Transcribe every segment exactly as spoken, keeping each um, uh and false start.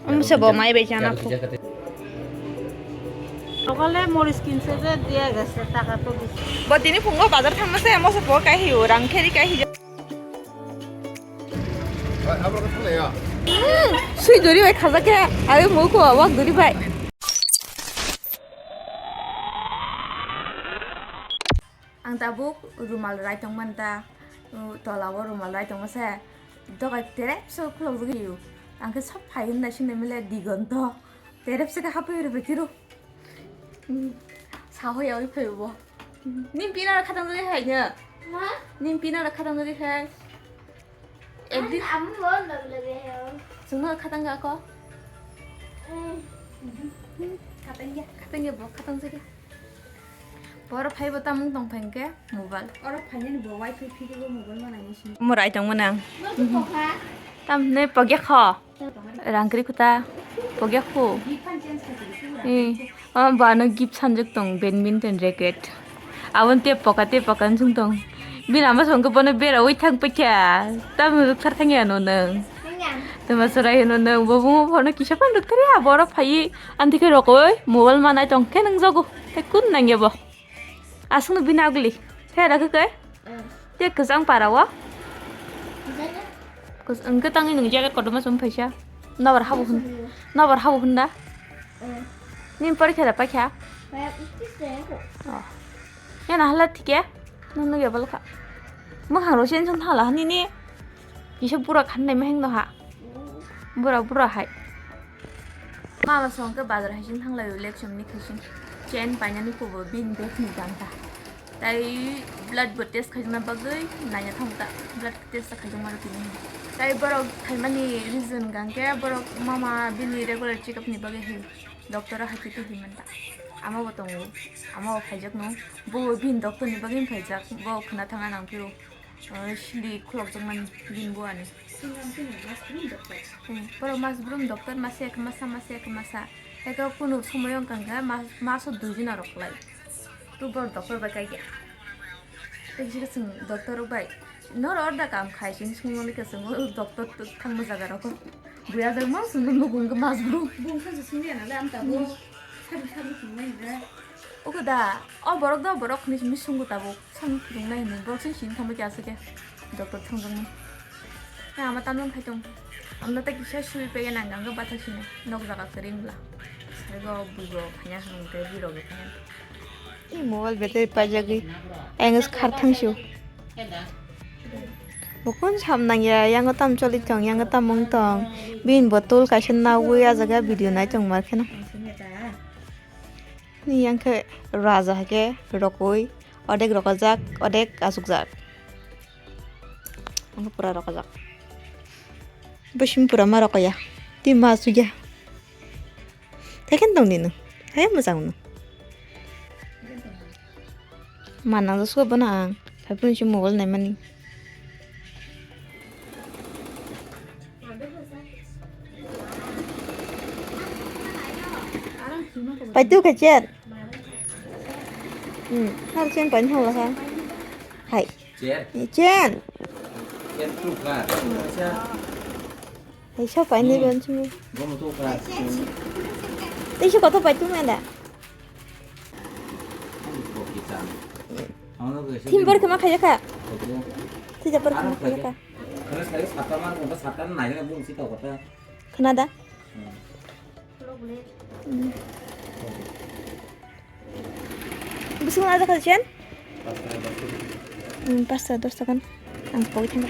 Umse bo mai bai jana phu. Sokale moris kinse je dia gese taka to bisi. Bo tini phungo bazar thangma se moso bo kai hiu rang kheri kai hiu. Sui duri bai khajak khe ayo muko awak duri bai. Ang tabuk rumal rai tongmani ta, uh, tola o rumal rai tongma se, dogai terep se khulok jagwi o. Ang khe sab phai hwnna sini mile digonto, terep se khe hapwi rw bai tiro. Hmm, saho yawi phai bo. Nin pina ra khatang jagwi hai nya. Ha? Nin pina ra khatang jagwi hai. Edit. Ang, ang mo log log hai. Sungno khatang ga ko. Hmm. Khatang ya. Khatang ya bo, khatang jagwi. Boro phaibo tamung tong phai hwnkhe mobile. Oro phainani bo wifi phirigo mobile manai ni sini. Omo rai tongmani ang. Tam hinwi pogya kho. Rang kwrwi kwta. Pogya kho. Gift phan change kha twi sini. Eh, o ba no gift sanjak tong badminton racket. Abon te poka te poka wng sung tong. Bini ama song khe bono bera ui thang paikha. Tamo rwkthar thang ya no nwng. Tama chwrai hino nwng bo buma bono kisa phano rwkthar ya. Borok phaiwi anti khe rokoi mobile manai tong khe nwng jogo. Tei kun nang ya bo. Aswkno bini aguli. Tei rakhe kai. Tei kwchang para o. Kwchang khe tangwi nwng jaga kotorma chum phaisa. Nobar habo hwn. Nobar habo hwn da. Nini porikha da paikha? Oh. Yana hala thike? Nung nugya balkha. Mwkhang rw chen chwng thala nini. Kisa bura khan nai maheng no ha. Bura bura hai. Mama song khe bazar hai sing thanglai election ni khaising. Chen painani kubo bin bag ni danta. Tai blood bo test khaijana bagwi naina thang ta. Blood test khaijama rwtini. Tai borok thaimani reason gangkhe borok mama bini regular check up ni bagwi hai. Doctor o hai khe twi himanta. Ama bo tongo. Ama bo phaijak no. Bo bin doctor ni bagwi phaijak. Bo khna thanga nang phiro. Sili khulok jakmani bin bo ani. Singang sini mas brum doctor. Hmm, borok mas brum doctor masa khe masa masa khe masa. Eko kunu somoyo wngkha khe mas, maso dui jona rok lai. Tu bor doctor bai kaikya. Tei kisa khe chwng doctor rok bai. Noro order kam khai sing sung noli khe chwng o doctor thangma jaga rok. Buya jak ma sung nukung khe mas brum. Bung khe sung ya nale am ta bo. Sabi sabi sung nai re. Oke da, o borok do borok ni simi sungu tabuk. Sam phirung nai hinwi borok sing sini thangma kya se khe. Doctor thangjakmani. Khe ama tamno khai tong. Amno tei kisa sui pegena hwnka hwnkhe bathak sini nok jaga kwrwi wngla. Saigo buigo phanya hwnka hwnkhe buirokbo phanya. I mobile battery paijagwi. Ayang khar thangsu. Bukun sam nangya, yango tam choli tong, yango tam mung tong. Bini botol kaisa nawi ah jaga video nai tong mar kheno. Ni yang khe raja hai khe rokoi. Odek rokojak, odek achukjak. Ang pura rokojak. Bo simi pura ma rokoya. Twi ma achukya. Thaiken tong nino. Hai mwchang no. Ma nang suka bono ang. Phai phone si mobile nai mani. Pai tu kha chen. Hmm, har chen pai thang la kha. Hai. Chen. Chen. Chen tu kha. Hai sa pai ni ban chumi. Gom tu kha. Tei sa koto pai tu menda. Thim bor khe ma khaya kha. Thija bor khe ma khaya kha. Khna da? Bising aja kha chen? Hmm, pasta dos takan. Ang pogit handa.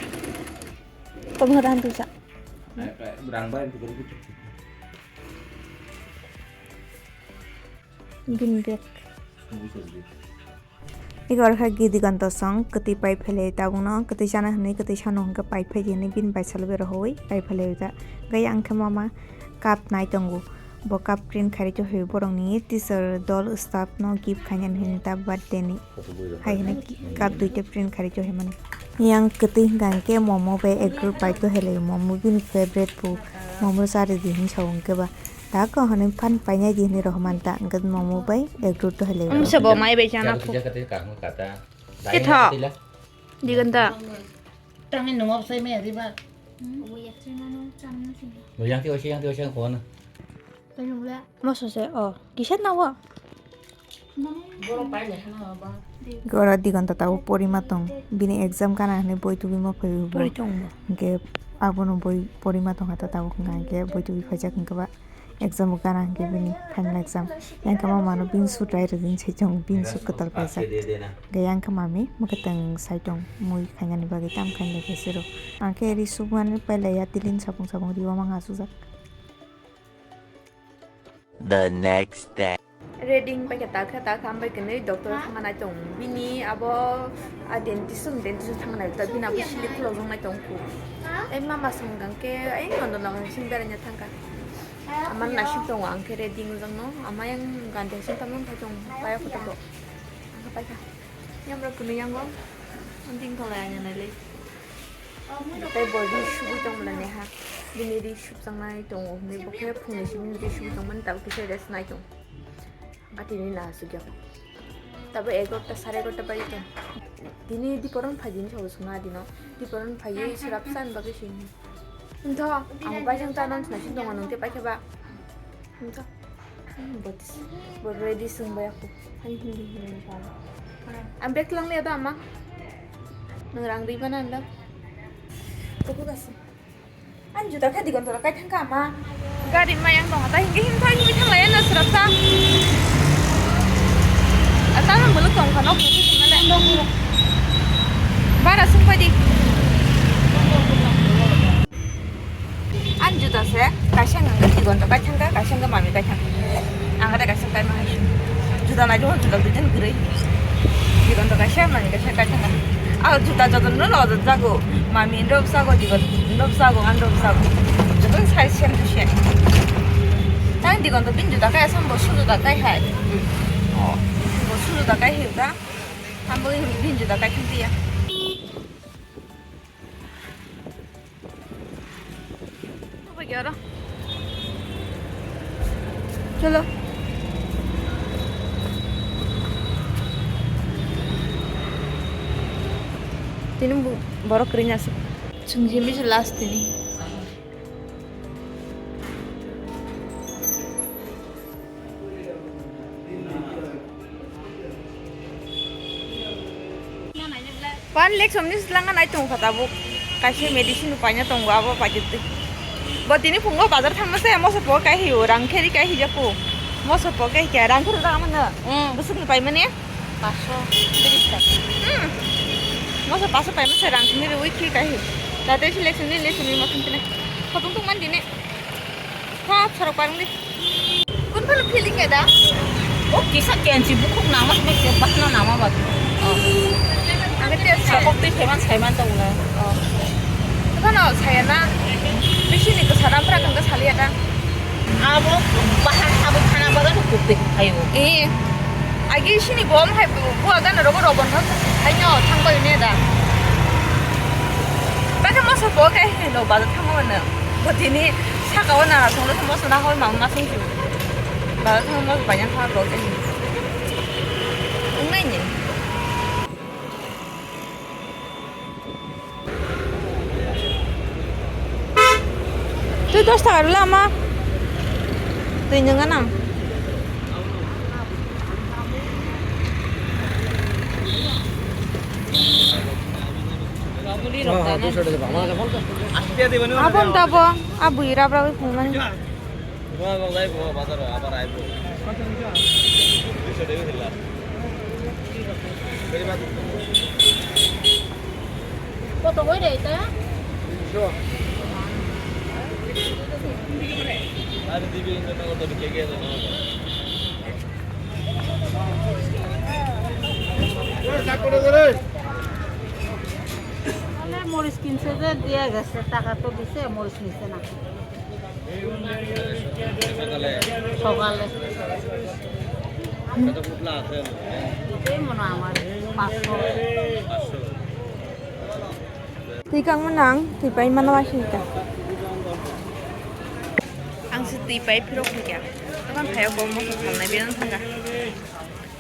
Pogit handa han tusa. Bini bag. Ego aro khe Gidi Ganta song kwtwi pai phailai tabukno, kwtwi chana hwnwi kwtwi sano hwnkhe pai phaidi hwnwi bini bai salbai rohoi pai phailai ta. Gai ang khe mama cup nai tongo, bo cup print khairwi tongphio borokni teacher dol staff no gift khainani hwnwi ta birthday ni. Hai hwnwi cup duita print khairwi tongphimani. Yang kwtwi hwnkha hwnkhe momo bai egg roll pai tongphilai, momo bini favorite bo, momo charidi hwnwi sao hwnkhe ba. Tako hwnwi phan painai di hwnwi rohormani ta, hwnkhe momo bai egg roll to hai lai. Umse bo mai bai chana phu. Khe tho. Diganta. Tangni nungop sai me riba. Bo yang twi osi, yang twi osi ang kono. Moso se, oh, kisa nawa. Goro Digonta tabuk porima tong. Bini exam gana hinwi boi tubui ma phaiwi bo. Pori tong bo. Hwnkhe abono boi porima tongkha ta tabuk hwnkha hwnkhe boi tubui phaijak hwnkhe ba. Exam bo gana hwnkhe bini final exam. Yang khe mama no bini suit rai rwdi sai chong, bini suit kwtal paijak. Hwnkhe yang khe mami mwkhwtwng sai tong, mui khainani bagwi tam khainai khe siro. Ang khe ri sukmani pailaiya, tilin sapung sapung rio mang asukjak. The next day. Reading paikha takha takha ambai kwnwi doctor thangna nai tong. Bini abo a dentist song, dentist song thangna nai ta bini abo silik khulok jong nai tong khu. Ei mama song gang khe ei nondo nogo sing beraina thangkha. Amar nasib tongo, ang khe ready wngjakno, ama yang ganja sing tamo khai tong, paya photo bo. Ang khe paikha. Yang bwrwi kwnwi yango, ang ting tholai ang nailai. Tei bo ri subui tong mwnai ha, bini ri subjaknai tongo, hinwi bo khe phungni simi ri subui tongmani, tabuk kisa rest nai tong. Atini na aswk ya. Tabo egarota, sare egarota bai tong. Tini diporon phai din sabo swnga dino. Diporon phai swrapsa ni bagwi sini. Wngtho, ang bai jang ta non sina sin tongo nung te paikha ba. Wngtho. Hmm, botis. Bo ready swng bai aku. Ani hindi hindi ni pala. Ang bag lang le da ama. Nung rang ri bana anda. Kuku kasi. Ani juta khe Digonta rok kai thangkha ama. Gari mayang tong ta hingke him thang him thang lai na srapsa. Ata nang buluk tong kha nok ni sima le. Bara sung padi. Ani juta se kaisa nang Digonta kai thangkha, kaisa nang mami kai thangkha. Ang kata kaisa kai ma hai. Juta nai juta duijan gurui. Digonta kaisa mami kaisa kai thangkha. Ah, juta joto no lo jago. Mami rok sago, digo rok sago, ang rok sago. Joto sai same to same. Tang digon to bin juta kai asam bo su juta kai hai. Oh, bo su juta kai hai ta. Ambo bin juta kai thang ya. Chalo. Tini bo-, borok kwrwi nasuk. Chwng simi se last tini. Pan lek somni slanga nai tongo kha tabuk. Kaisa medicine paina tongo abo paikhe twi. Bo tini phungo bazar thangma se moso po kai hiyo rang kheri kai hiya ko. Moso po kai kya rang kheri da amana. Hmm. Busuk ni paimani. Paso tiris taka. Hmm. Moso paso paima se rang kheri wi khi kai hiyo. Tate si lek somni lek somni ma thang tene. Khatung tung man dine. Thap sorok parung di. Kun phano feeling ya da? O kisa kenchi bukhuk nama, bahno nama ba. Oh. Ang te sokok twi saiman saiman tong na. Oh. Phano saya na. Bisi ni ko sadam pra kang ka sali ya da. Abo bahar abo thana bagan ko kuk de ayo. Eh. Agi sini bom hai bu aga na rogo robon thang. Ayo thang bai ne da. Baka moso bo kai no ba thang bai na. Bo tini Saka o nang asong le thangma sona hoi mang ma song si. Ba thangma bai yang thang rok tei. Wngnai ni. Twi dos taka rwla ma. Twi nwnga nang. Abon tabo, abui rap rap phunmani. Koto hoi re ta? Morish kinse je dia gese, taka to dise, morish nise na. Sokale. Ei mono amar paso. Twi kangma nang, twi pai mano asing ka. Ang se twi pai phirok hingka. Tokhan phaio bo moso salnai biyang thangka.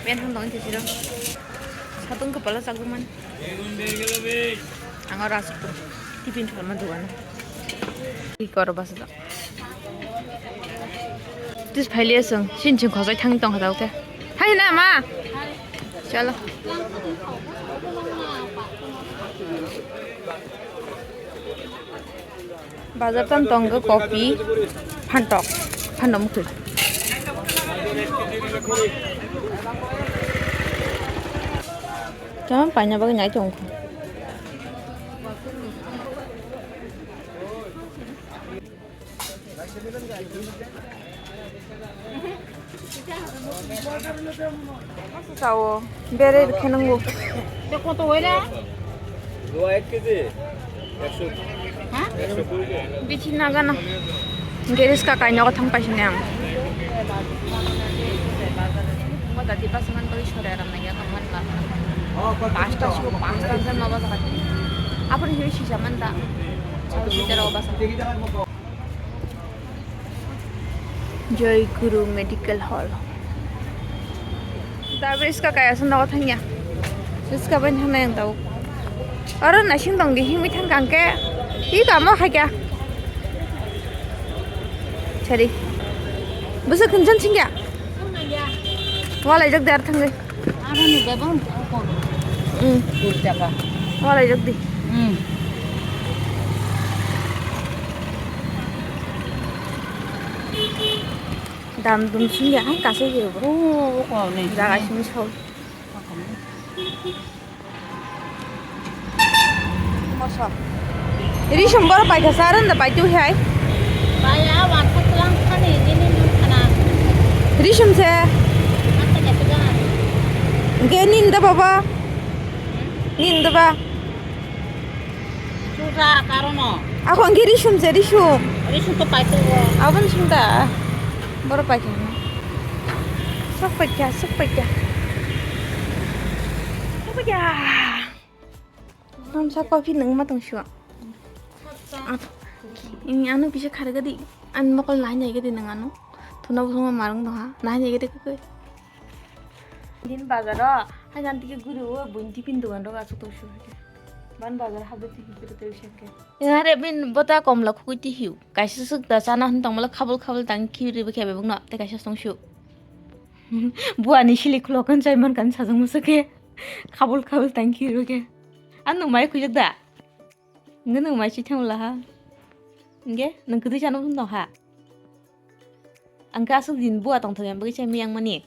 Biyang thang tong thisiro. Satung kwpalo chakjakmani. Ang o Rajpur tiffin salma dogano. Ki koro basa da. Tis phaile sung, sin sing khosai thang tong kha daw khe. Thai na ma. Chalo. Bazar tam tong khe kopi, phantok, phantok mukhui. Tamo paina bagwi nai tong kha. Sao, bere khe nango. Beko to wele? Dua ek kg, ekso. Ha? Ekso kuri. Bithi nagana. Geris ka kaino ko thang paisini ang. Mo dati pasaman bari sore aram nagya kaman la. Pasta sigo pasta jam ma basa kati. Apun hiwi sisa manta. Sao sisa ro basa. Joy Guru Medical Hall. Da riska kaya sun daw thangya. Riska ban thangna yang tau. Oro nasing tong di himi thang kangke. I kamo khaikya. Chari. Busa khunjan singya. Walai jak dar thangwi. Ano ni bebang ko. Hmm. Kuri taka. Walai jak di. Hmm. Dam dum sing ya, ai kasih ya, bro. Oh, kau ni. Jaga sini sau. Mosok. Risum boro paitha sa ron da paitu hai. Baya wan khatlang khani nini nung khana. Risum se. Mata kete gana. Ge nin da baba. Nin da ba. Susa karono. Ako angge risum se risum. Risum to paitu. Abon sum da. Boro paitha. Sok paitha, sok paitha. Sok paitha. Tamsa coffee nung ma tong sio. Ini anu bisa khare gadi. An mokol nai nai gadi nung anu. Thuna bu thuma marung doha. Nai nai gadi kukui. Din bazar o. Hai nan tiki guru o buin tipin dogan rok asuk tong sio. Ban bazar habde tiki guru tong sio. Are bin bota komla khukui ti hiu. Kaisa suk da chana hin tong mala khabul khabul tang ki ri bikhe bebung no. Te kaisa tong sio. Buani sili khulo kan chai man kan sajung musuke. Khabul khabul tang ki ri bikhe. An nung mai khujak da. Nge nung mai chithang la ha. Nge nung kudui chana hin tong ha. Ang khe aswk din bua tongthok yang bagwi se miyang mani.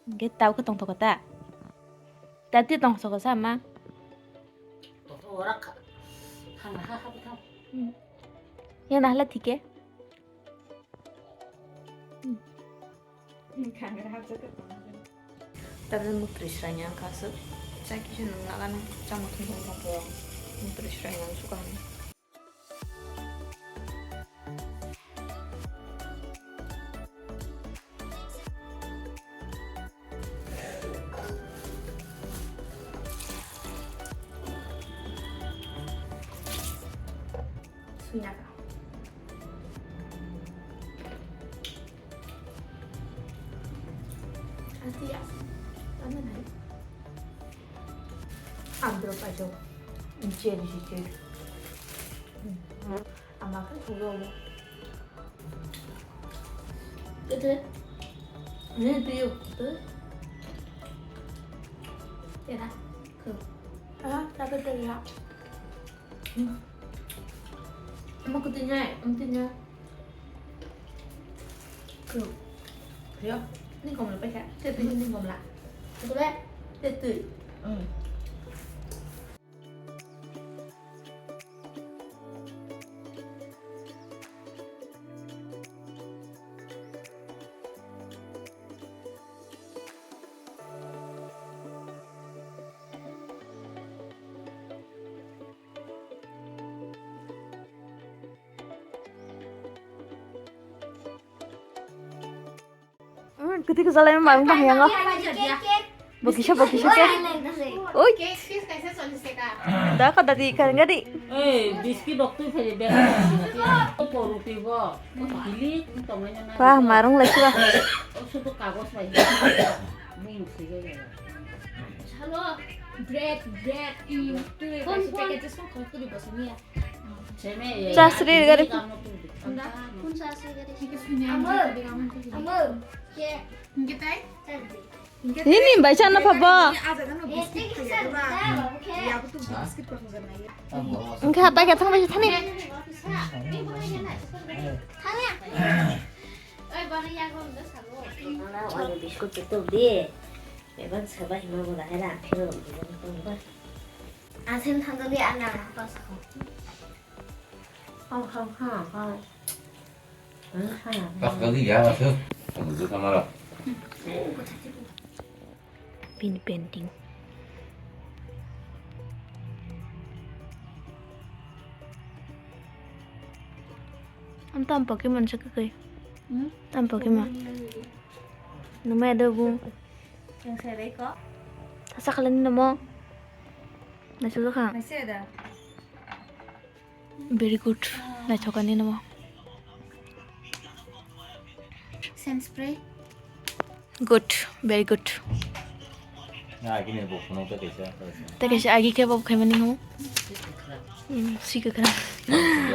Hwnkhe tau khe tongthok kha ta? Tati tongthok kha sa ma? Tongthok ora kha. Khang ha ha bwthang. Hmm. Yang nahla thike. Hmm. Khang ha ha bwthang. Tabuk muktrwi srang yang kha aswk. Chai kisa nung nagana chamung thung thung thang thung. Muktrwi srang yang suka. Suinaka. Ati ya. Ano nai? Abdul Pajo. Jeri jeri. Ama kan kulo mo. Kete. Ini tuh yuk. Tuh. Tera. Tuh. Ah, tapi tuh ya. Ama kutunya, kutunya. Tuh. Ya, ini komla pakai. Tetui ini komla. Betul ya? Tetui. Hmm. Hmm, kwtwi kwchalai ma mung bahai yango. Bo kisa, bo kisa khe. Oi. Da kha dadi kha ngadi. Ei, biskit rok twi phai bag. Ko ruti bo. Bilik tongmani na. Wah, marung lai siba. Sudu kagos bai. Mui musi go. Chalo, bread, bread, mm, twi phone, phone. Package song khol twi bo sini ya. Chasri gari. Nini bai chana pabo. Engkha pai ka thang bai thani. Biscuit tu di. Eban saba hima bola hera phiro. Asen thang di ana pas ko. Pas kali ya, Mas. Tunggu sama lah. Pin painting. Am tam Pokemon sa kakai. Hmm? Tam Pokemon. Numai ada bu. Yang saya reko. Asa kalian namo. Nasi lu kang. Masih ada. Very good. Naithokani namo. Sand spray. Good, very good. Na, gini bo phunuk ta kaisa, kaisa. Ta kaisa agi khe bo khaimani ho. Hmm, swi kwkhwrang.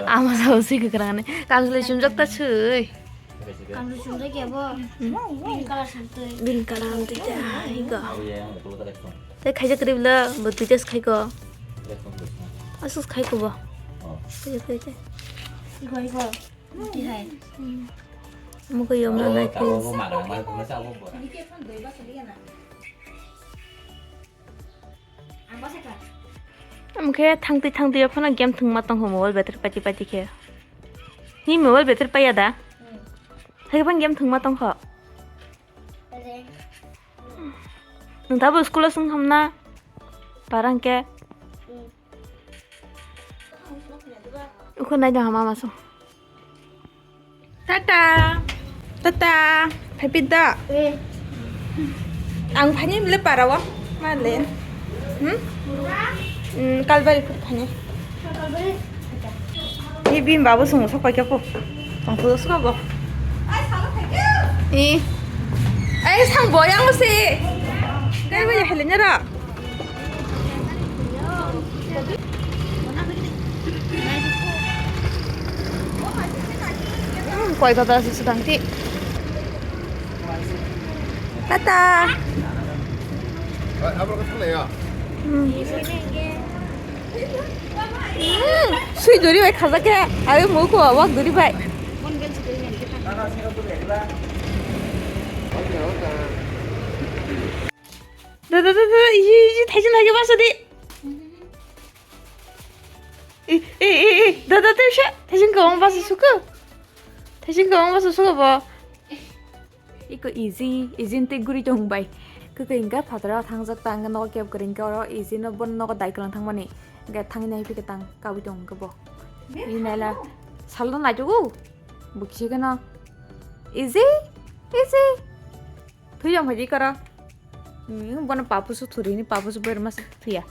Ama sao swi kwkhwrang ani. Kamsle chumjak ta swi. Kamsle chumjak ya bo. Hmm. Green color sumtwi. Green color sumtwi ta, higo. Abo ya, yang betul ta kaisa. Tei khaijak kwrwi bwla bo duitas khaiko. Asus khaiko bo. Oh. Khaijak kwrwi tei. Goi bo. Tihai. Hmm. Mukho yom na nai khe. Mukhe thangtwi thangtwi phano game thwngma tongkho mobile battery paiti paiti khe. Ni mobile battery paiya da? Hmm. Hai phano game thwngma tongkho. Nwng tabuk school o swng hamna? Para hwnkhe? Ukho naina hama maso. Tata. Tata. Phaiphi da? Ang phani bile para o. Ma le. Hmm? Hmm, Kalbari phut phani. Ni bini babo sung sok paikha po. Tong to suka bo. Eh. Eh, sang bo yang si. Dari mana helenya ra? Hmm, koi tata si sedang ti. Tata. Hmm. Hmm, sui duri bai khajak khe, ayo muko awak duri bai. Da, da, da, da, iji, iji, thaijin hai khe basa di. I, i, i, i, da, da, da, bisa. Thaijin khe wng basa suku. Thaijin khe wng basa suku bo. Iko easy, easy tei guri tong bai. Kwkwi hwnkhe phataro thangjak ta hwnkhe nogo keb kwrwi hwnkhe oro easy no bono nogo dai kwlang thangmani. Hwnkhe thangwi nai phikhe tang kabui tong hwnkhe bo. Ri naila salno naitugo. Bo kisa kheno easy, easy. Thwi jang phaidi koro. Hmm, bono papusu thurini papusu berma se thuya.